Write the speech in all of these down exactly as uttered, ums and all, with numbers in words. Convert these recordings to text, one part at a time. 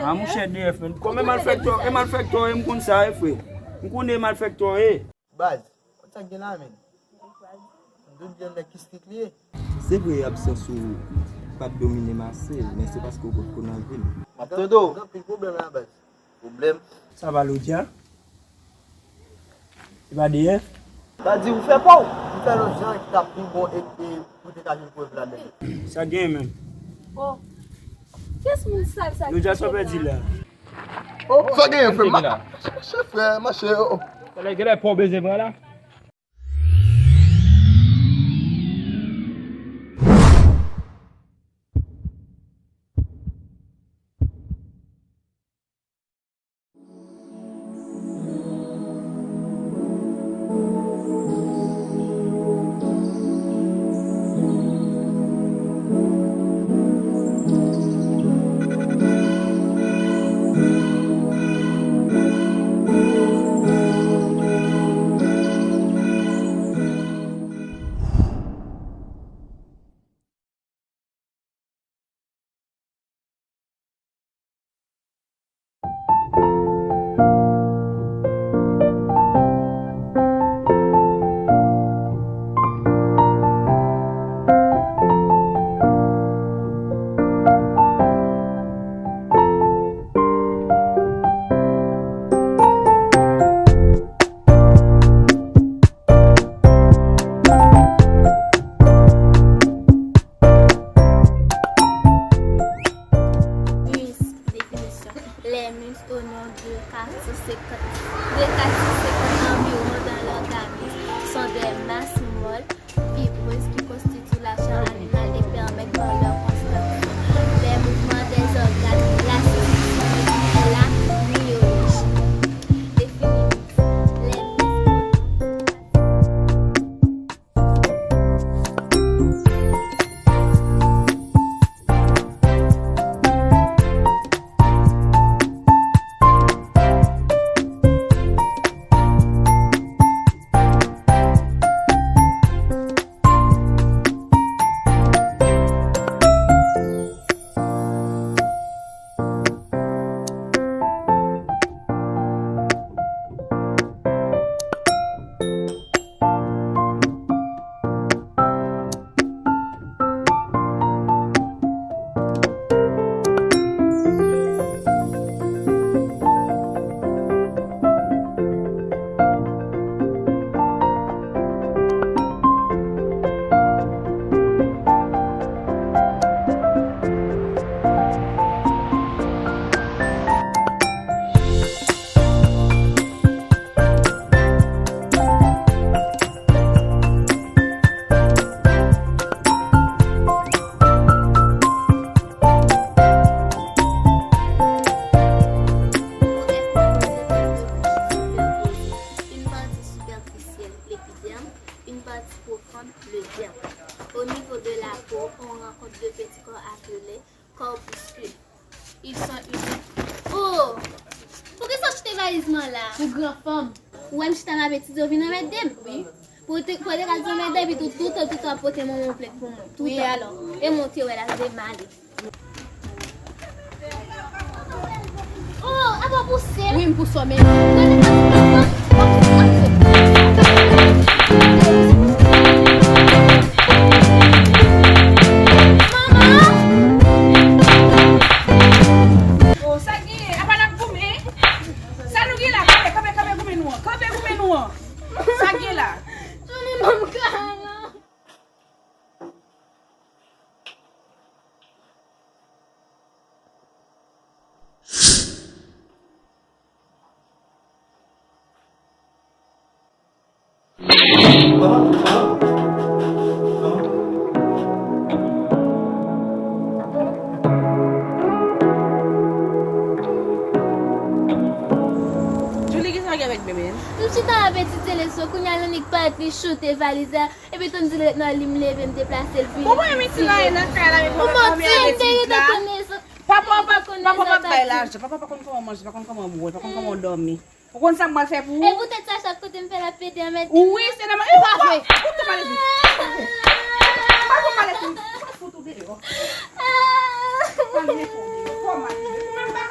A, monchè, D F, men. Kòman e malfèktè, e malfèktè, e m konn sa, e frè. M konnen e malfèktè, e. Baz, sa k gen la, men? M dout gen nèg ki strik li ye. Se vre, absans ou pa t domine m ase, men se paske w potko nan vi m. M ap tande w. Gen anpil pwoblèm la, baz. Pwoblèm. Sa va, Lodja? E pa D F? Sa di ou fè pa w. Ou fè lòt jan ki t ap pi bon e, e ou te ka jwenn prèv ladan l. Sa gen menm? Oh. Kiyès moun sal sa ki Lodja, sa w pèdi la? Oh, sa gen, frè m? Mache, frè, mache, oh. Genlè, genlè pa w bezwen pran la. Mus, définition. Les mus, au nombre de quatre cent cinquante, de quatre cent cinquante environ dans l'organisme, sont des masses molles, fibreuses qui constituent la chair animale et permettent par leur construction les mouvements des organes, la circulation et la myologie. Définition. Les mus, au nombre de quatre cent cinquante Pou èf konpozé de de pati sipèpozé, une partie superficielle, l'épiderme, une partie profonde, le derme. Au niveau de la peau, on rencontre deux petits corps appelés corpuscules. Ils sont uniques. Oh! Poukisa w chite valiz mwen la? Pou gran fanm. Ou wè m chita m ap etidye, w vin anmède m. Wi. Pou te, pou te ka di anmède, epi tou, toutan, toutan ap pote manman w plent pou mwen. Toutan. Wi, alò. E mwen w te wè la, se de male. Oh, apa w pouse m? Wi, m pouse w, men. Gade sa, manman! Oh, sa genyen? Apa n ap goumen? Sa nou gen la? Kanpe, kanpe, kanpe goumen nou an. Kanpe goumen nou an. Sa gen la? Tchouli, ban m kay lan. Julie, kisa w gen avèk Bebe? M chita ap etidye leson, kounye a Lanik pati choute valiz la, epi Tony di l ret nan li, m leve, m deplase l vini. Ou pa wè Miti la ye nan kay la, men ou manti, m te rete konnen sa. Papa w pa, papa w pa bay lajan, papa w pa konn kòman w manje, pa konn kòman w bwè, pa konn kòman w dòmi. Ou konn sa m pral fè pou ou? E poutèt sa, chak kote m fè l ap pede anmède m. Wi, se nòmal. E, pa vre. Ou tou malezi. Pa tou malezi. Ou fout ou deyò. Pa vle pou ou deyò. Kòman? Ou menm pa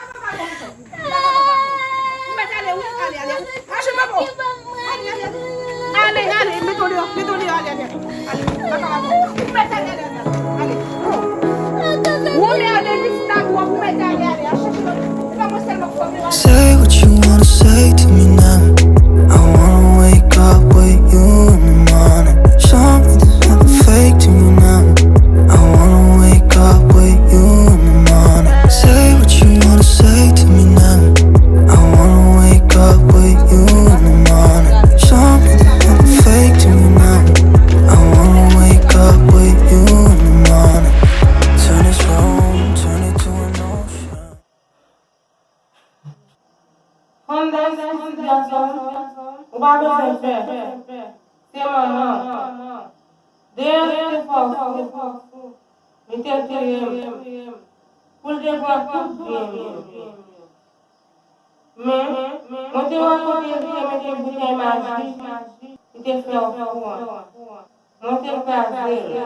Say what you wanna say to me now. I wanna wake up with you in the morning. Show me there's nothing fake to you now. I wanna wake up with you in the morning. Say what you wanna say to me now. I wanna wake up with you in the morning. Show me there's nothing fake to me now. I wanna wake up with you in the morning. Turn this room, turn it to an ocean. Fondas pou ti gason, ou pa bezwen pè. Se manman. Deyòs te fè w fou. Li te kreye m pou l te pran tout byen m yo. Men, mwen te wè kote li te mete boutèy majik li te fè w fou an. Mwen te kraze l.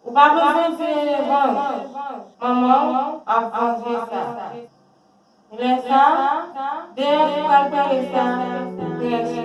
Ou pa bezwen tire revanj. Manman w ap vanje sa. Lè sa, Deyòs pral peye sa trè chè.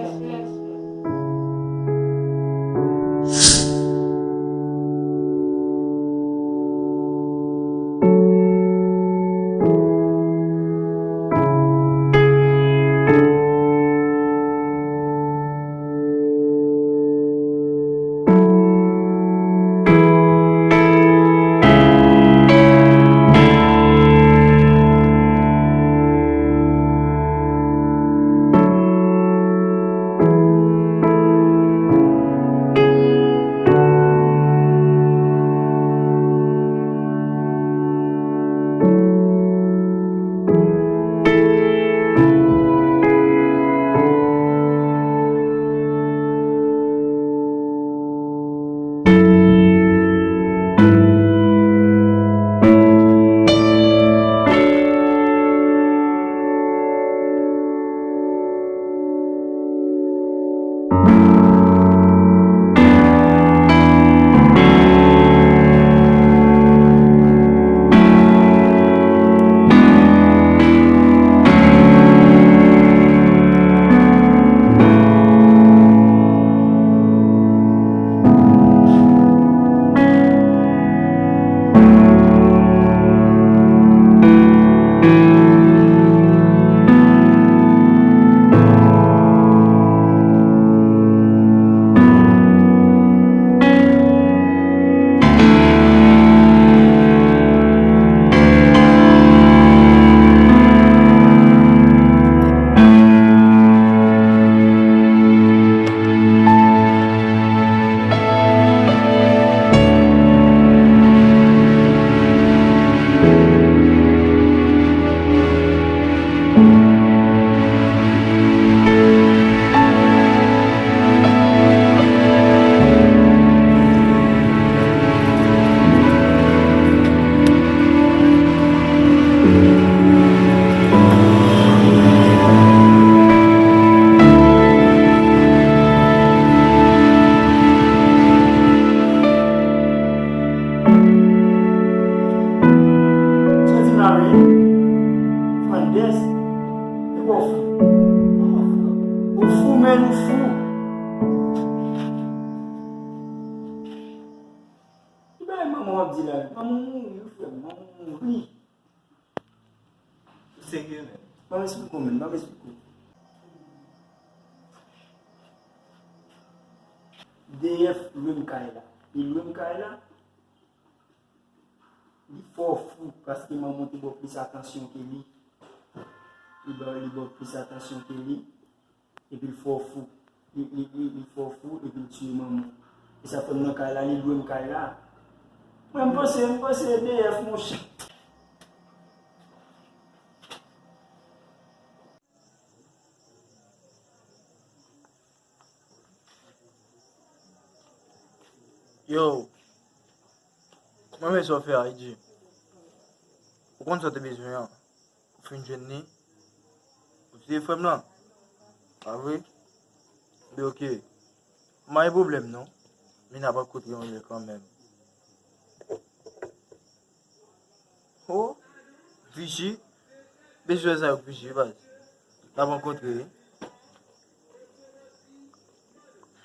Sa di mari, Fernandez, e bon fou. Ou fou, men ou fou. Ki bagay manman w ap di la? Manman w mouri, wi, frè m, manman w mouri. Ou serye, menm? Ban m esplike w, menm, ban m esplike w. D F lwe m kay la. Li lwe m kay la, li fè w fou, paske manman w te ba w plis atansyon ke li. Li ba, li ba w plis atansyon ke li. Epi l fè w fou. Li, li, li, li fè w fou, epi l tiye manman w. E sa fè m nan kay la, li lwe m kay la. Mwen, m panse, m panse D F, monchè. Yo, mwen, men sa w fè a, Iji. Ou konn sa w te bezwen an. Ou fin jwenn li? Ou se frè m lan? Pa vre? Ebyen, oke. M pa gen pwoblèm, non. Men n ap rankontre yon lè kanmenm. Oh, Viji? Bezwen sa yo, Viji, baz. N ap rankontre, wi.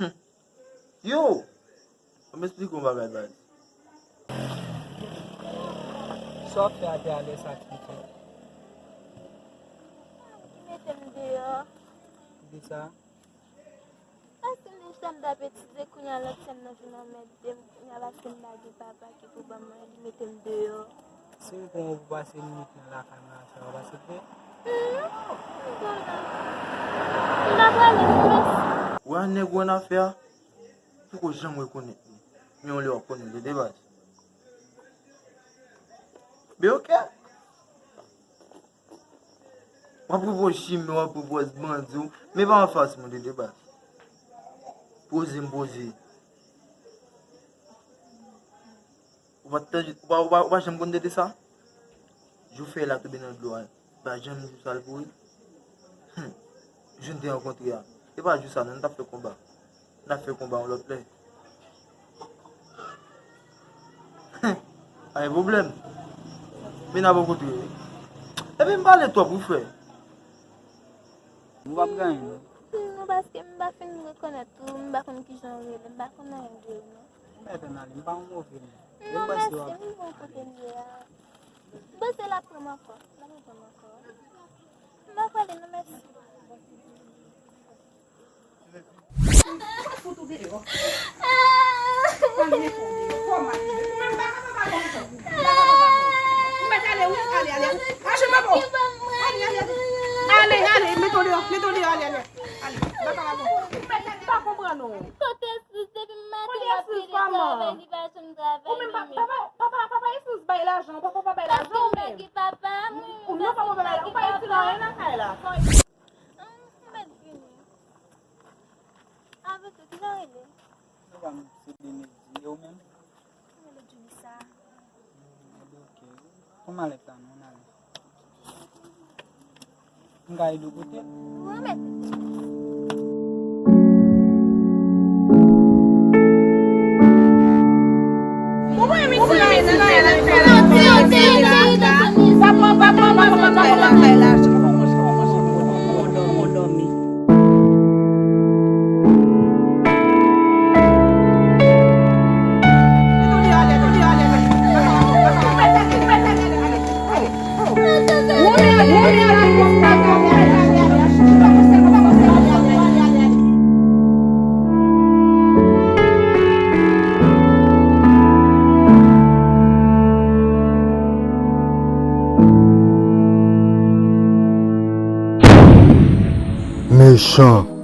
Hum. Yo! Ban m esplike w yon bagay, baz. Sa w ap fè atè a lè sa, ti pitit? Li mete m deyò. Poukisa? Paske m te chita m t ap etidye, kounye a lòt sè m nan vin anmède m, kounye a paske m pa gen papa ki pou ban m manje, li mete m deyò. Si m pran w pou pase nwit nan lakay mwen, sa w ap aksepte? Hmm, m konnen. M pa prale non, mèsi. Ou wè nèg ou annafè a, poko janm rekonèt li. Men yon lè w ap konnen l de baz. Men oke. W ap pran pòz chimè, w ap pran pòz bandi, w, men pa anfas mwen de, de baz. Poze m poze. Ou pa t tande, ou pa, ou pa, ou pa janm konn tande sa? Jou fèy la tonbe nan dlo a, pa janm jou sa l pouri. Humm. Jou n te rankontre a, se pa jou sa non, nou t ap fè konba. N ap fè konba yon lòt lè. Pa gen pwoblèm. Men n ap rankontre wi. Epi m pale twòp wi frè. Nou p ap genyen non. Non, paske m pa fin rekonèt ou, m pa konn kijan w rele, m pa konn anyen de ou non. M pa fè m ale, m pa yon move moun. Non, mèsi, m bon kote m ye a. M panse l ap pran m ankò, l ap pran m ankò. M pa prale non, mèsi. Fout ou deyò. Pral mete w deyò. Kòman? Ou menm baka papa konsa. Baka papa konsa. Ou mèt ale wi. Ale, ale, ale. Aje papa. Ale, ale, ale. Ale, ale, mete w deyò. Mete w deyò, ale, ale. Ale, baka papa. Ou mèt ale, m pa konprann ou. Kote sous depi maten m ap pede travay, li pa janm travay li menm. Ou menm papa, papa, papa, papa, e sous bay lajan, papa pa bay lajan ou menm. Paske m pa gen papa, m, ou non, papa pa bay lajan, ou pa itil anyen nan kay la. Hum, m mèt vini. Avè tou, kijan w rele? Nonm pa m se Benedi, e ou menm? Mwen rele Julissa. Hmm, ok. Pran malèt la non, n ale. M ka ede w pote l? Wi, mèt. Mechan.